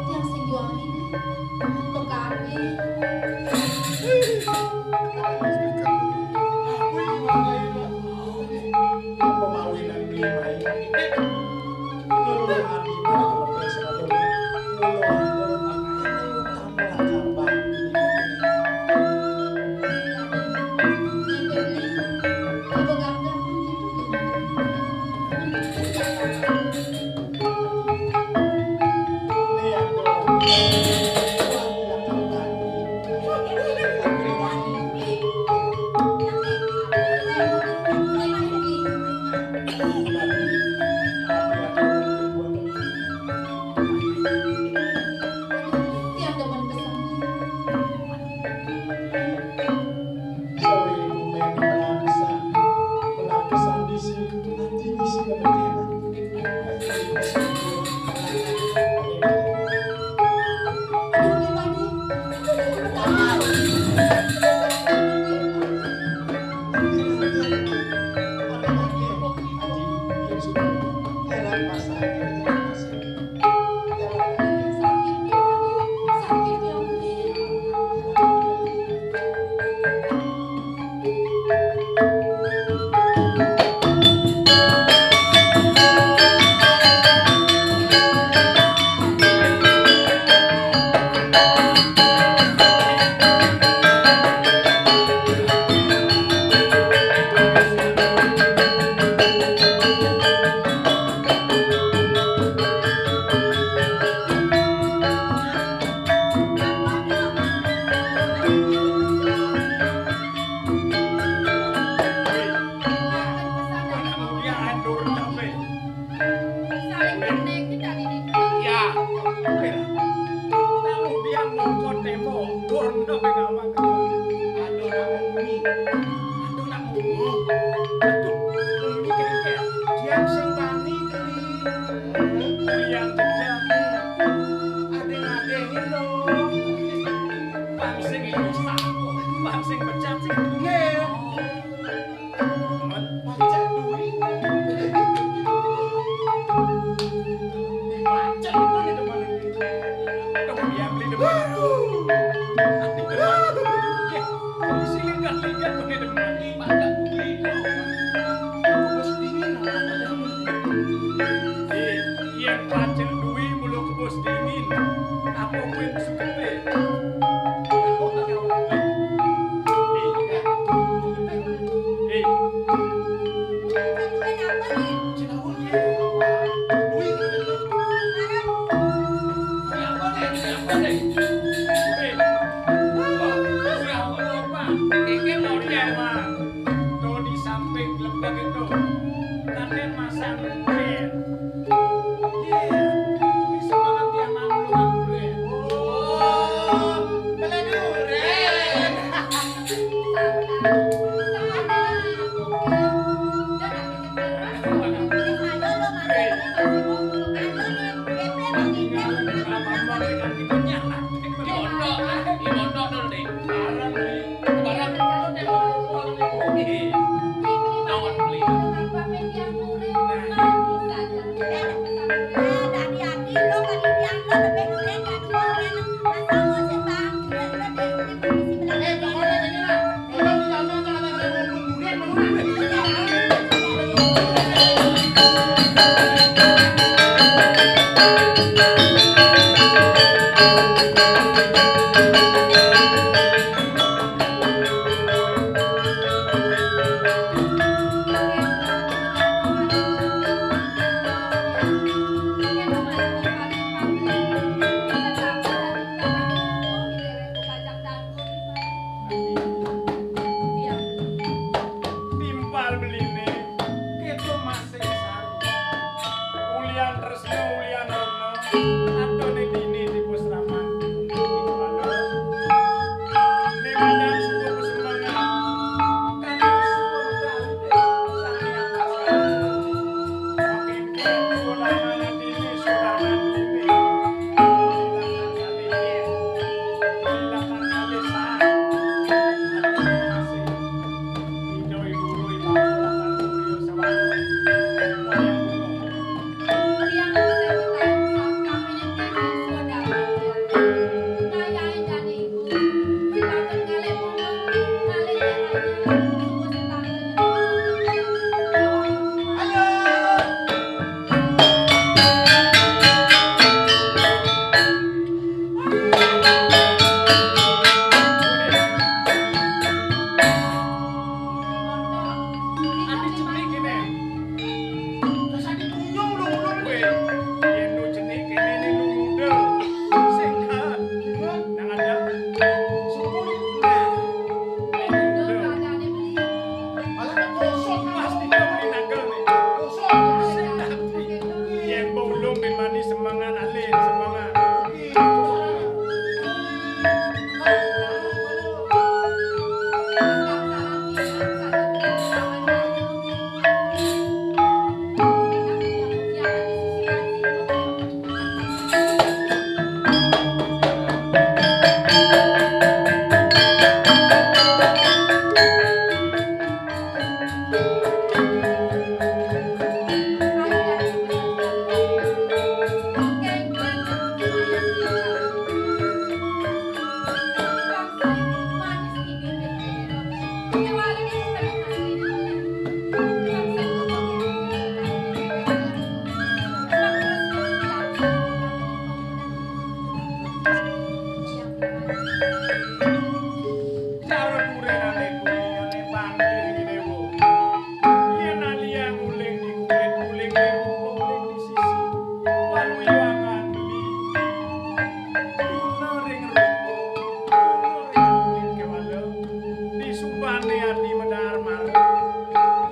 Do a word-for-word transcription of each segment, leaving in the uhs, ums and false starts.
Tiang sing juang ini, pekak ini. Ati medar marep,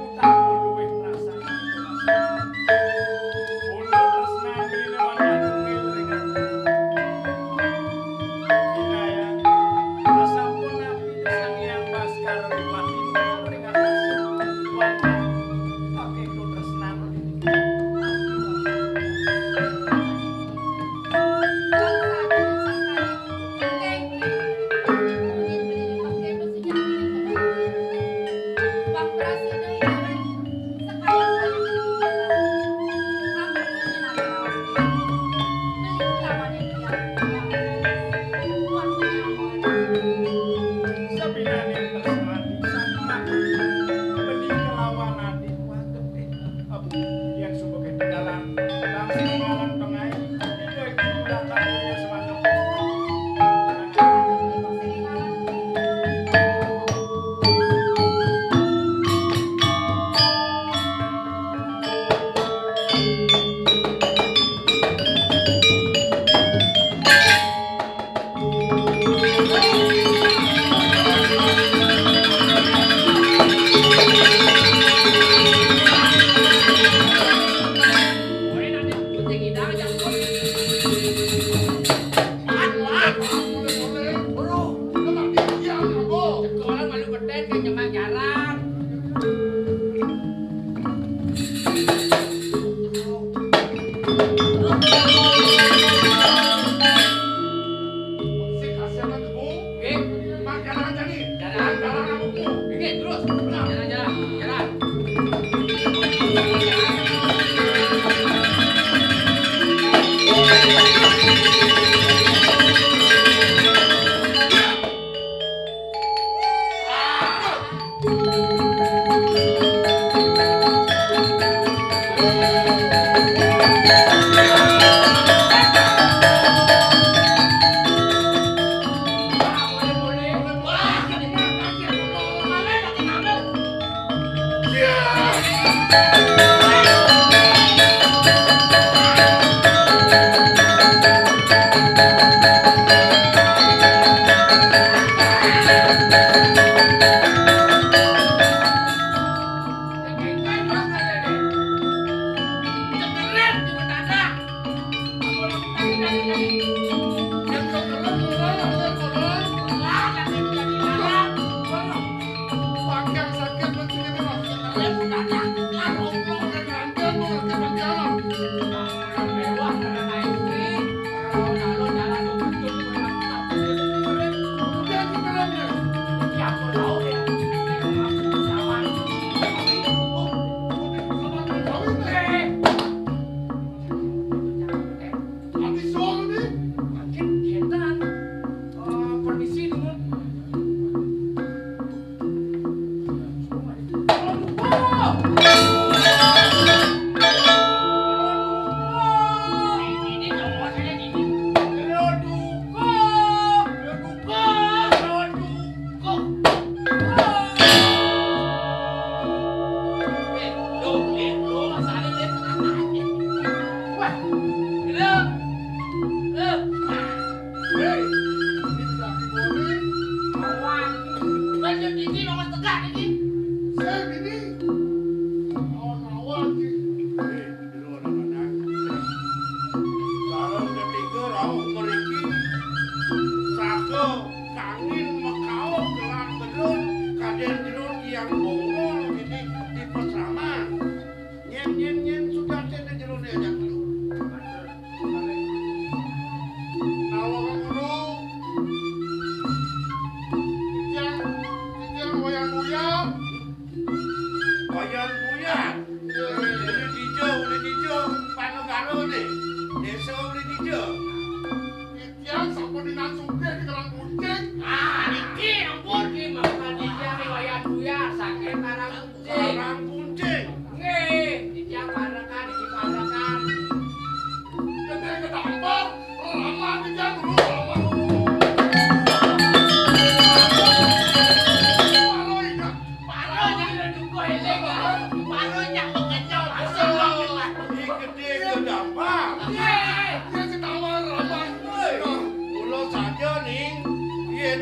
utamu luwih ngrasani kemasem. Pundhut tresnan beliné wanda tungkil ring ati. Kinayang, sasampun napi Sang Hyang Baskara Dipati ring atas wanda, pakéto tresnan. Sabinaning tresnani sampun beli kelawan adi. Abu, yang suba ketinggalan, langsung malam tengah, tidak ikut belakang dia semangat. Nggih. Jalan. Jalan, jalan, rambutmu. Nggih, terus. Benar. Jalan, jalan. Jalan. Sareng ketiga rauh mriki saha kangin makauh gelar gedun kadén jero tiang Bongol niki di pasraman. Nyén, nyén, nyén, sujatin jero diajak telu. Nawang guru, titiang, titiang Wayan Buya. Wayan Buya. Uli dija, uli dija, panegarané. Désa uli dija. Titiang sampun ningal sugih di Karang Kuncing. Ah, niki ampun, ki mangkal titiang Wayan Buya saking Karang Kuncing. Karang Kuncing. Nggih, titiang parekan, niki parekan. Gedé kedampar, lama titiang dulu, lama. Paro ingat. Paro nyang dukuh eling. Paro nyang mengenyot. Astagfirullah. Iki gedé kedampar. Nggih. Dia ketawa, lama. Woi, mula saja, Ning. Iya.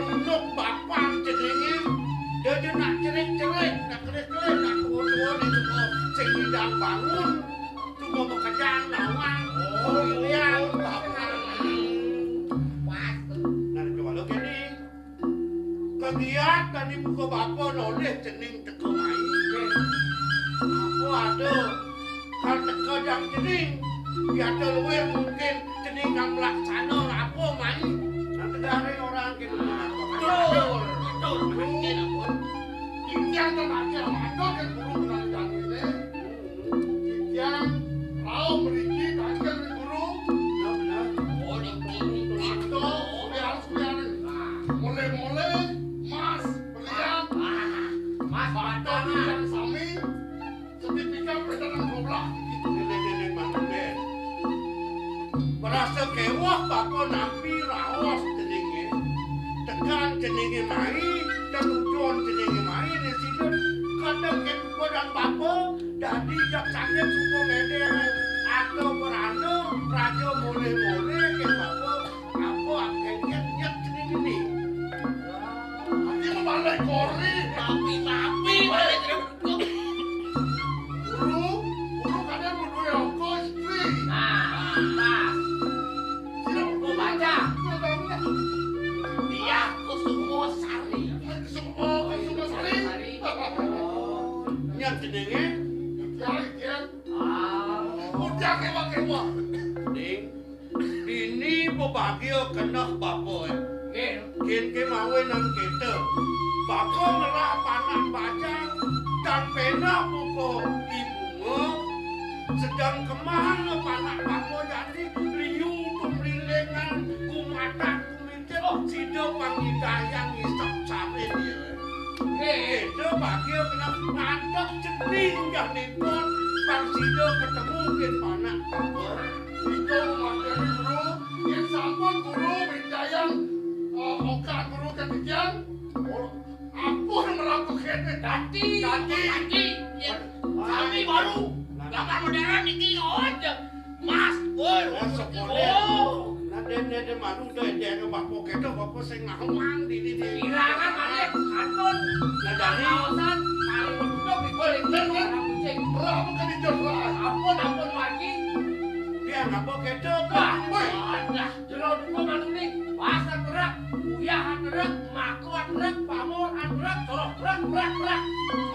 Cerik, nak kelih-kelih, nak tuwa-tuwa, ni cuma sing nyidang bangun, cuma bekejan nawang. Oh, iya. Nah, coba lo kene. Kegiatan ibu ke bapa nolih cening teka mai. Apa ada kal teka jang cening? Biasa luwih mungkin cening nang melaksana apa mai. Nang negara orang gitu. Betul, betul. Mungkin apa? Titiang tu nak kira mandor ke guru bilang jang ini. Titiang rauh mriki kagem guru. Benar, benar. Oh, di guru tu. Mantap, biar, biar. Mulai-mulai, mas, belian. Mas, mantap. Yang sami, sertifikat pedagang dobrak. Ini, ini, ini, mantu, Ben. Merasa kewah bapa nampi raos jenenge. Tekan jenenge mai, dan tujuan jenenge mai, ini sida kadang ke badan bapa, dadi jak sangit suka ngeder. Atau merana, raja mole-mole ke bapa, apa akengnya nyet jenenge ni. Ati mau balik kori. Mapi, mapi, balik. Guru, guru kadang berdua ongkos free. Nah, pas. Sila mau baca. Dia Kusuma Sari. Kusuma, Kusuma Sari. Nya jenenge? Ya, ya. Ah. Udah kewa-kewa. Ding. Dini bebagia keneh bapa, eh. Nggih. Kin ke mawe nang kita. Bapa ngelah panak bajang dan pena buka ibunga, sedang kemana panak bapa jadi liu tumlilingan, gumatak gumintit, sida pangidayang ngisap sare dia. Nggih. Kita bagia keneh ngantek cening jah nipun, pang sida ketemu kin panak bapa. Nika materi guru, yen sampun guru minjayang, eh, okat guru ketikian, oh, ampun meraku kene. Dadi, dadi. Dadi, yen sami baru, bakal modern niki, oh, mas, oh, ya, sekolah. Oh. Nah, den, den, den, malu deh, den, bapa kita, bapa sing ngawang di, di, di. Ilangan malih, kantun. Nah, dadi. Kaosan, kali wedhus, iku, iku, orang kucing. Ora mungkin dijot, ora. Ampun, ampun, Margi. Dia ngapa kedo, Pak? Woi. Wadah, jero duko manuni. Pasar berak, uyah berak, mako berak, pamor berak, soroh berak, berak, berak.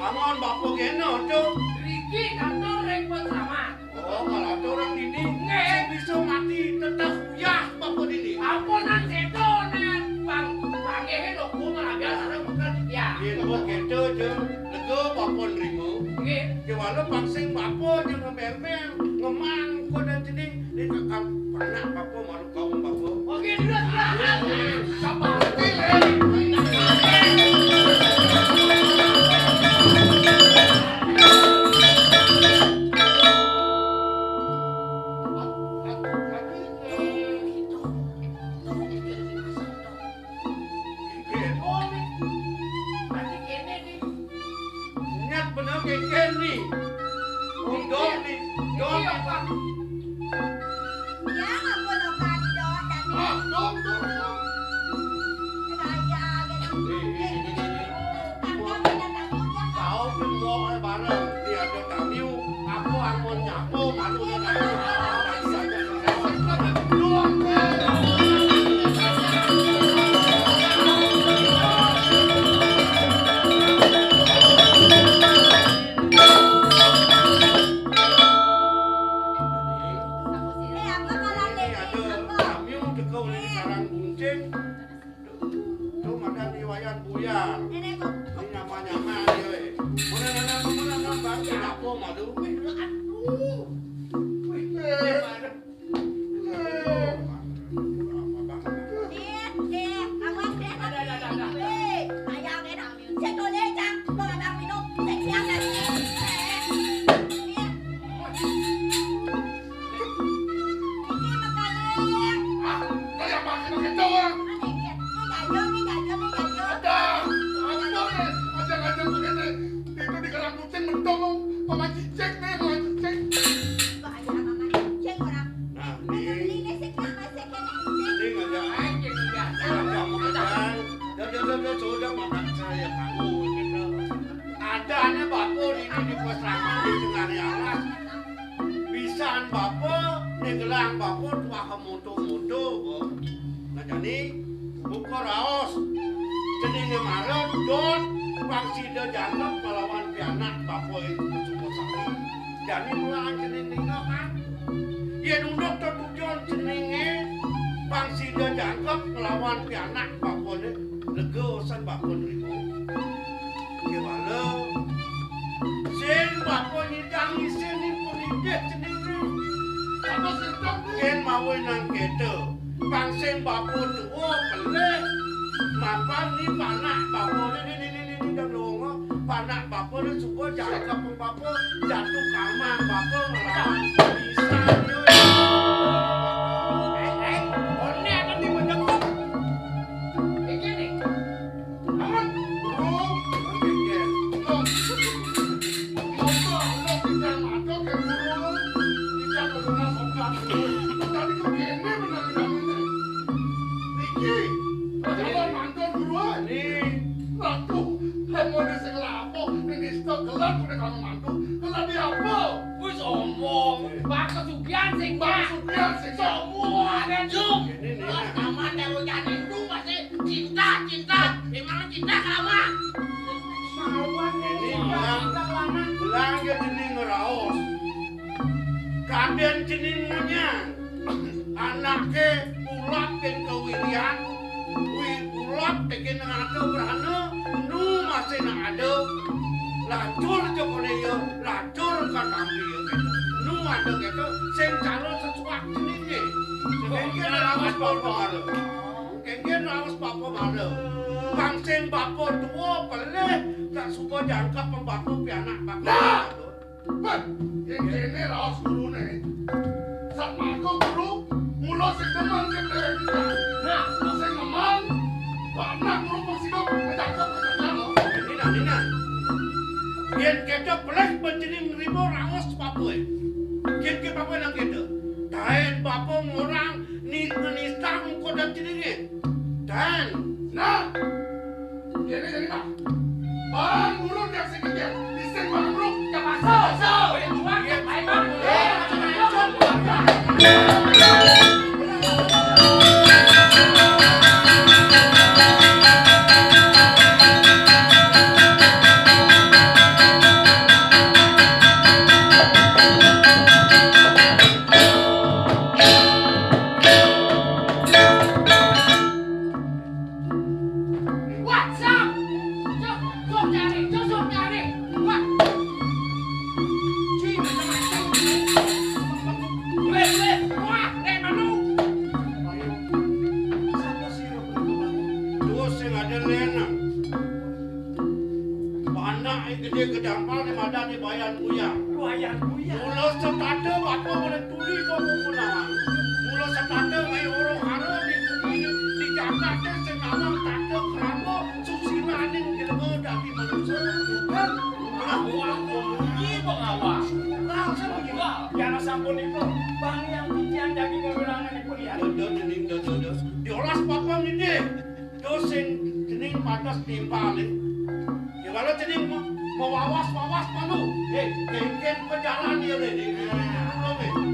Amun bapa kena, Cuk. Riki kantor ring Pakraman. Oh, kalau ada orang dini, nggih, sing bisa mati tetap uyah bapa dini. Ampun, nang sedo, nang pang-, panggihin aku malah biasa ada bekal dia. Iya, kok gitu, Cuk. Lega bapa nerima. Nggih. Kewala pang sing bapa yang ngemel-mel, ngemang, kok dan jening, dia kakak pernah bapa malu kaum bapa. Oke, dulu, dulu. Iya, iya. Siapa? Pilih. Nyat bener keken ni. Dong ni. Dong. Ya, ampun, okan, dong, dan ah, dong, dong, dong. Raya, gitu. Eh, eh, eh, eh, eh. Tangkap, ada takut, ya, Kak. Kau pun mau, eh, bareng. Ni ada tamu. Aku amun nyapu, malu dia tamu. Tadi aja. Dong, eh. Ini ada tamu teko ning Karang Buncing. Tuh madan di Wayan Buyar. Ini nyama-nyama dia, weh. Mana, mana, mana, mana, Bang? Kenapa malu? Wih, aduh. Wih, eh. Itu di Karang Kucing mentong, pemancing cek nih, pemancing cek. Nah, ini. Ini ngajak. Ngajak mau ngajak. Dah, dah, dah, dah, sudah makan saya, kamu, gitu. Buka raos. Ceningé mara dot pang sida jangkep nglawan pianak bapa suba sami. Jani mula cening ninga, kan? Yén unduk tetujon ceningé pang sida jangkep nglawan pianak bapané, lega usan bapa nrima. Kéwala sing bapa nyidang isin ni pengidih ceningé. Apa sing yén mawinan kéto? Pang sing bapa tua pelih, mapan ni panak bapa ni, ni, ni, ni, ni, ni, dan donga, panak bapa ni suka jangkep bapa, jatuh kamar bapa ngelawan pisan, yo. Eh, eh, one ada di menjenguk. Iki nih. Aman. Bro, pikir. Lo, lo, lo, kita mata ke guru, kita ke rumah sobat guru. Tadi kok gini bener ini. Niki, calon mantu guru, eh. Nih. Ratu, kamu ini sing lapo, ini stok gelar udah kamu mantu. Gelar di apa? Wis omong, Pak Kesugihan sing Pak Kesugihan sing semua ada jum. Ini nih. Wah, taman karo jani itu masih cinta, cinta. Emang cinta kelamaan. Ini bilang, bilang ya jening ngeraos. Kadén jening ngunyah. Anaké ulat kén kawirian, wi ulat tekén nang ada brana, nu masih nang ada, lacur ja koné ya, lacur kan tampi ya kéto. Nu ada kéto, sing calon sesuak jenengé. Kénkén raos bapa mara. Kénkén raos bapa mara. Pang sing bapa tua pelih, tak suka jangkep pembapa pianak bapa. Nah! Wah, yén kéné raos guruné. Satmaka guru, mula sing demen kén déwék. Nah, sing demen, anak guru pasida kecakep kecakep. Nina, Nina. Yén kéto pelih panjenengan nrima raos papué. Yén ké papué nang kéto. Taén bapa ngorang ni ngenistang kodat jenengé. Dan, nah, Kéné jani, Pak. Bang guru tiap sing kecil, dising bang guru, tiap asal, asal. Boleh keluar, tiap main, Bang. Wah, Sam! Cok, cok nyari, cok, cok nyari. Wah. Cuy, macam-macam. Weh, weh, wah, rek manu. Sapa sira? Terus sing ada lenang. Panake gedhe gedampal ne madane Bayan Buyar. Bayan Buyar. Mula setata bapa mula tuli bapa punawan. Mula setata mai ora hara di bumi di jagate sing nawang tata krama susilaning jelema dadi manusa. Kan? Nah, wah, bunyi pengawa. Nah, sing bunyi. Wah, biar sampun itu. Bang yang titian daging kewirangan ibu lihat. Dodo, dening dodo, dodo. Diolas bapa ngene. Terus sing jeneng pantes timpale. Ya kalau jeneng me-, mewawas-wawas malu. Eh, kengken pejalan ya le.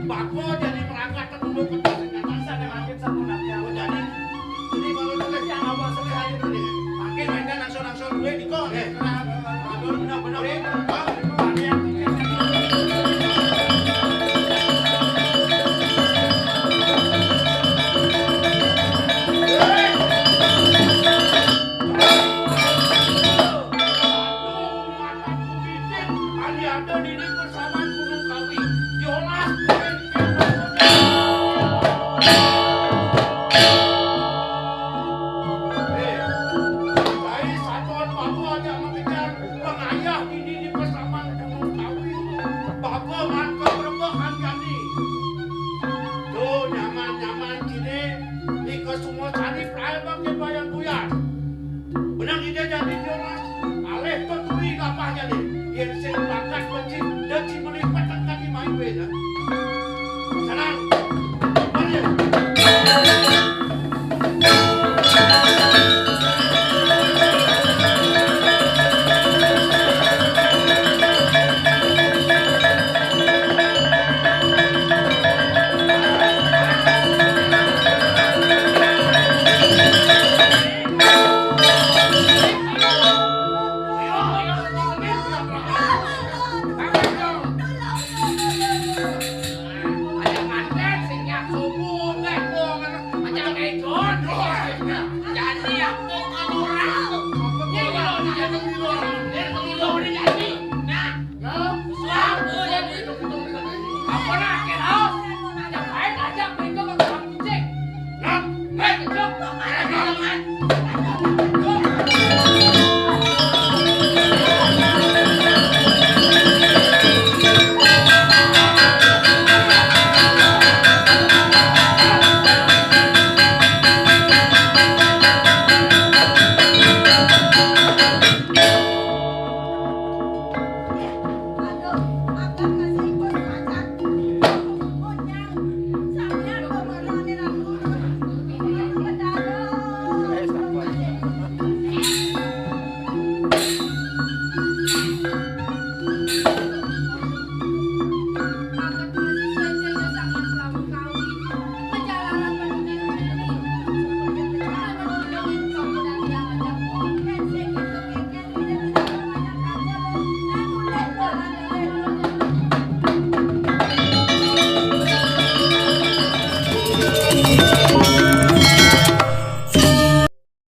Bako jadi merangkat ke dulu ke atas. Saya makin satu nanti. Oh, jadi ini kalau tulis yang awal sekali ini. Makin mainnya langsung-langsung gue di kok. Eh, benar-benar.